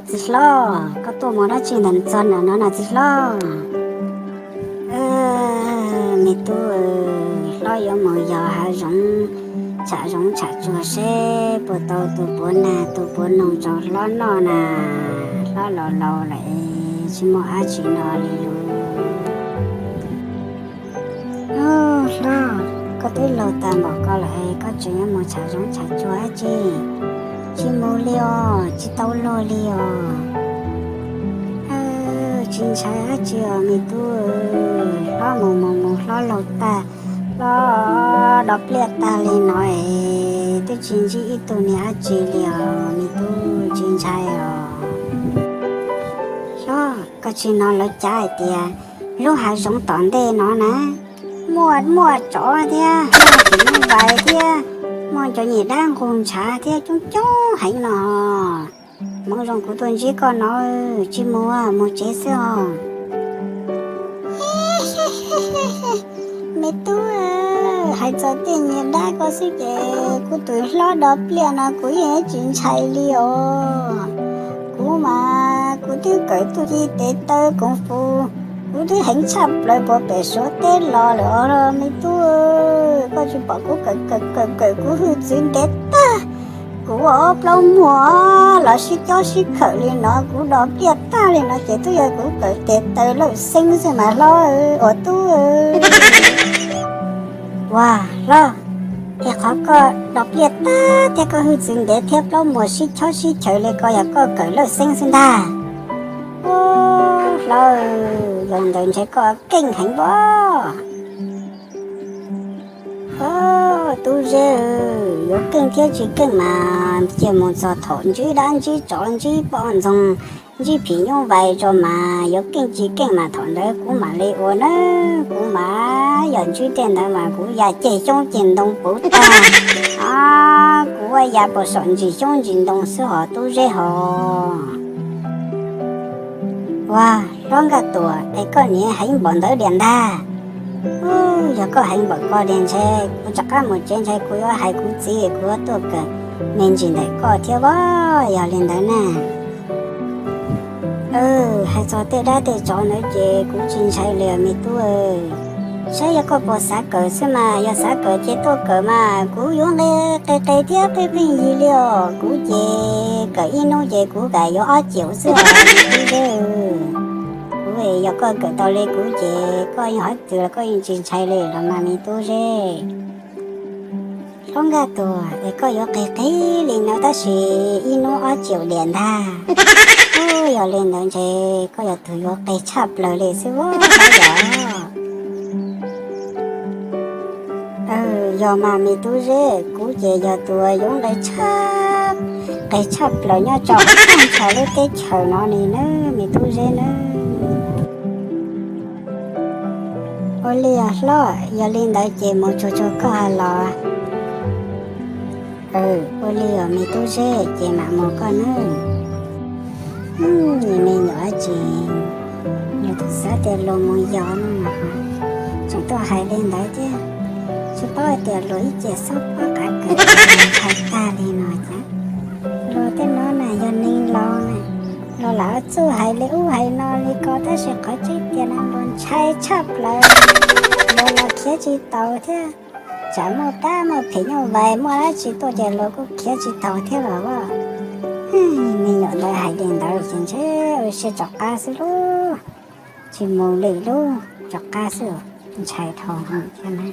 Txiv hlob, koj tuaj mus dab tsi ntawm txog nram no na txiv hlob? Me tub, hlob yuav mus yos hav zoov, tsham zoov tsham tsuag seb puas tau tus puav nag tus puav noog rau hlob noj na. Hlob laus laus lawm, tsis muaj dab tsi noj li lus. Hlob, koj twb laug tas npaum ko lawm, koj tseem yuav mus tsham zoov tsham tsuag dab tsi? Tsis mus li os, tsis tau luag li os. Tsis ntshai dab tsi os me tub. Hlob mus mus mus hlob laug tag, hlob do pliaj tag li no es twb tsis ntsib ib tug niag dab tsi li os me tub, tsis ntshai os. Hlob, koj tsis hnov lawv cav hais tias lub hav zoov tom ntej no na, muaj muaj tsov thiab muaj phim nyuj vais thiab muaj cov nyuam dab nqus ntshav thiab coob coob heev no. Hmoov zoo kuv tuaj ntsib koj no, tsis mus, mus tsev xwb os. Me tub, hais txog tej nyuag dab ko xwb ces kuv tus hlob do pliaj no kuv yeej tsis ntshai li os. Kuv mas kuv twb kawm tuj ci tes taw koov fus, kuv twb heev tshaj plaws puag pem Suav teb los lawm os me tub. Koj tsis pom kuv kawm kawm kawm kawm kuv hwj txwv ntev tag, kuv ua ob plaub muag los sib cob sib khawm li no, kuv do pliaj tag li no ces twb yog kuv kawm tes taw lawj xeeb xwb mas hlob uas tub. Ua hlob, es qhov koj do pliaj tag thiab koj hwj txwv ntev thiab plaub muag sib chob sib chaws li ko yog koj kawm lawj xeeb xwb ntag. Ua hlob, yog ntawd ntshe koj keej heev pob. Tub Zeb, yuav keej thiab tsis keej mas cia mus txog thaum ntsib dab ntsib tsov ntsib poj ntxoog ntsib phim nyuj vais tso mas yuav keej tsis keej mas thaum ntawd kuv mam li ua na. Kuv mas yog ntsib tej ntawd mas kuv ya ceg xyoob ceg ntoo puv tag, kuv ua ya puas saum ntsis xyoob ntsis ntoo xwb hos Tub Zeb hos. Ua, hlob Nkaj Tuam, es koj niam heev npaum ntawd diam ntag. Yog koj heev npaum ko diam ntshe kuv rov qab mus tsev ntshe kuv yuav hais kuv txiv kuv yuav tuaj kawm me ntsis ntawm koj thiab as. Yog li ntawd na, hais txog tej dab tej tsov ntawd ces kuv tsis ntshai li me tub. Saib yog koj puas xav kawm xwb mas, yog xav kawm ces tuaj kawm mas kuv yuav nqe qe qe thiab pheej pheej yig li os. Kuv ces kawm ib hnub ces kuv kam yuav ob ciaum xwb os. Kuv, yog koj kawm tau li kuv ces koj yeej hov twg los koj yeej tsis ntshai li los mas me Tub Zeb. Hlob Nkaj Tuam, es koj yuav qig qig li no tab sis ib hnub ob ciaum diam ntag. Yog li ntawd ntshe koj yog tus yuav qig tshaj plaws li xwb as. Yog mas me Tub Zeb, kuv ces yog tus yuav nqe tshaj, qig tshaj plaws nyob rau hauv tag nrho lub teb chaws no li nawb me Tub Zeb nawb. Ua li os hlob, yog li ntawd ces mus tsuag tsuag koj hais los. Ua li os me Tub Zeb, ces mam mus koj nawb. Me nyuam dab tsi, nws twb xav tias luag mus yos no mas tseem tuaj hais li ntawd thiab. Tsis paub hais tias luag ib ce xob pob qav kawm ntshai tag li no thiab. Luag tej no na yog neeg laus na, luag lam txuj hais li ub hais no li ko tab sis qhov tseeb tiag no luag ntshai tshaj plaws, luag los khiav tsis taus thiab. Tsam muaj dab muaj phim nyuj vais muaj dab tsi tuaj ces luag kuj khiav tsis taus thiab los as. Me nyuam ntawd hais li ntawd ces ntshe ua siab rov qab xwb lauj. Tsis mus li lauj, rov qab xwb, ntshai dhau hwv thiab na.